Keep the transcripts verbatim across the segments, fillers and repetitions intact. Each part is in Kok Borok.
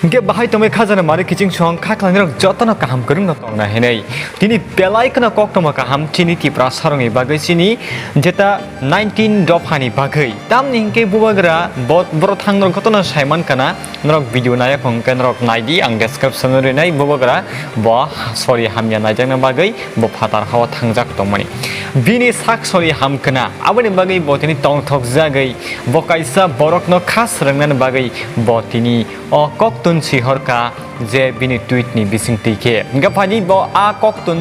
Hingke bahai tongwi khajana mari kiching song kha khlainai rok jotono kaham kwrwngno tongna hinwi. Tini belai kheno koktwma kaham chini Tiprasarokni bagwi chini jeta nineteen dophani bagwi. Tamni hingke bubagra bo-, borok thang norok jotono saiman kana norok video naya khong khe norok naidi ang description o rinai bubagra bo sorry hamya naijakna bagwi bo phatar hao thangjak tongmani. Bini sak sorry hamkana aboni bagwi bo tini tongthok jagwi bo kaisa borokno kha swrwngnani bagwi bo tini o koktun sihorka je bini tweet ni bisingtwi khe. Hingke phani bo a koktun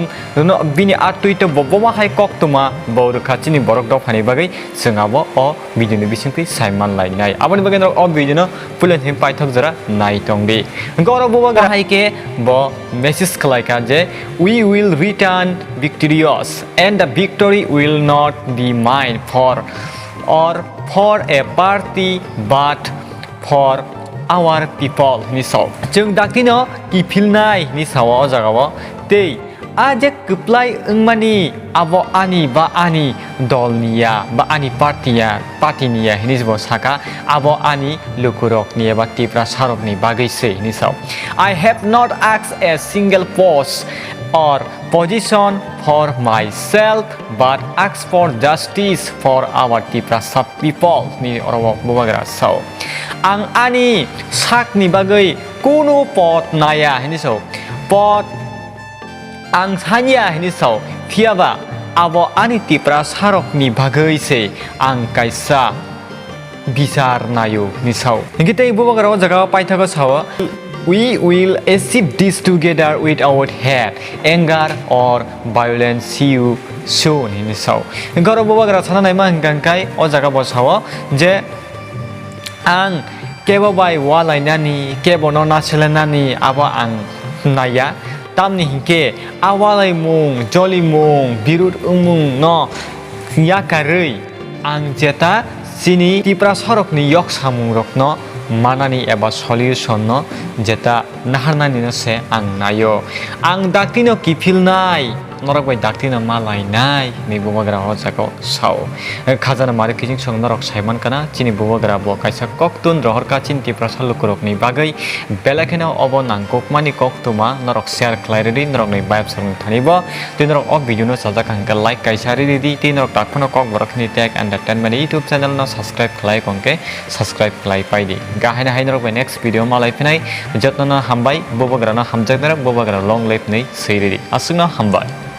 no bini a tweet o bo boma hai koktuma bo rwkha chini borok dophani bagwi chwng abo o video ni bisingtwi sai manlainai. Aboni bagwi norok o video no puila thini paithak jora nai tongdi. Hingke oro bubagra hai khe bo message khlaikha je, "We will return victorious and the victory will not be mine for or for a party but for our people," hinwi sao. Chwng daktino kiphilnai hinwi sao o jagao. Tei a je kwplai wngmani abo ani ba ani dolni ya ba ani party ya, party ni ya hinwi bo saka, abo ani lukurokni eba Tiprasarokni bagwi se hinwi sao. "I have not asked a single post or position for myself but ask for justice for our Tiprasa people," ni oro bubagra sao. Ang ani sakni bagwi kunu pot naya hinwi sao. Pot ang sanya hinwi sao. Phiyaba abo ani Tiprasarokni bagwi se ang kaisa bichar naio hinwi sao. Hingke tei bubagra o jaga o paithago sao, "We will achieve this together without hate, anger or violence. See you soon," hinwi sao. Hingke oro bubagra sana naima hingka hingkai o jaga bo sao je, "Ang kebo bai walainani, kebo no naselenani abo ang naiya. Tamni hingke a walaimung, jolimung, birut wngmung no yakarwi ang jeta chini Tiprasarokni yok samungrokno manani eba solution no jeta naharnani no se ang naio. Ang daktino kiphilnai, norok bai daktino malainai," hinwi bubagra o jaga o sao. Khajana mari kiching song norok saiman kana chini bubagra bo kaisa koktun rohorka chini Tiprasa lukurokni bagwi. Belai kheno obo nangkukmani koktwma norok share khlai rwdi norokni vibe songni thani bo. Tei norok o video no chajak hwnkhe like kaisa rwdi, tei norok tak phano Kokborok hwnwi tag entertainment YouTube channel no subscribe khlai kongkhe subscribe khlai paidi. Hwnkhe haino hai norok bai next video malai phinai, jotno no hambai, bubagra no hamjaknai rok bubagra long live hwnwi swi rwdi. Aswkno hambai.